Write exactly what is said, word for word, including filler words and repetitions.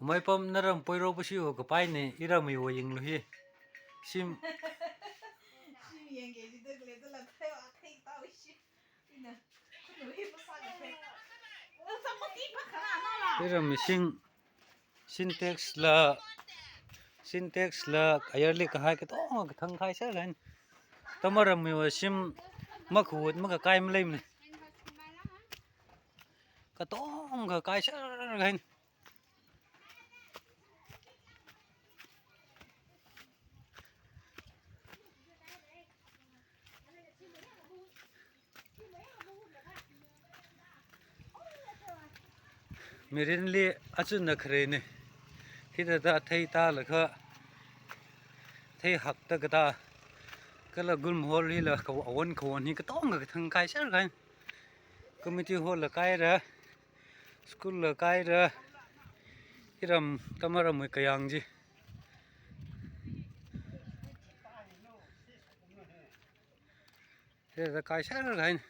Umaipam naram poiro pashi o kapai ne, iram iwo yinglu hi. Shim. Shim yangke jida kle dala thai wa thai tau shi. Ina, kunu hi pasa ka thai. Wala sa mati pa khana na la. Iram ising. Sintex la, Sintex la, ayarli kahai katonga kathang kai sāra kahaina. Tamaram miwa shim makhut makakai maleimana. Katonga kakai sāra kahaina. Mirinli achunna kharena. Hithāda thei tālaga, thei hakta kata, kala gulm hall hila ka awon kawon hi katonga kathang kai sāra kahaina. Community hall la kaira, school la kaira, iram tamaramwui kayāng chi. Hithāda kai sāra kahaina.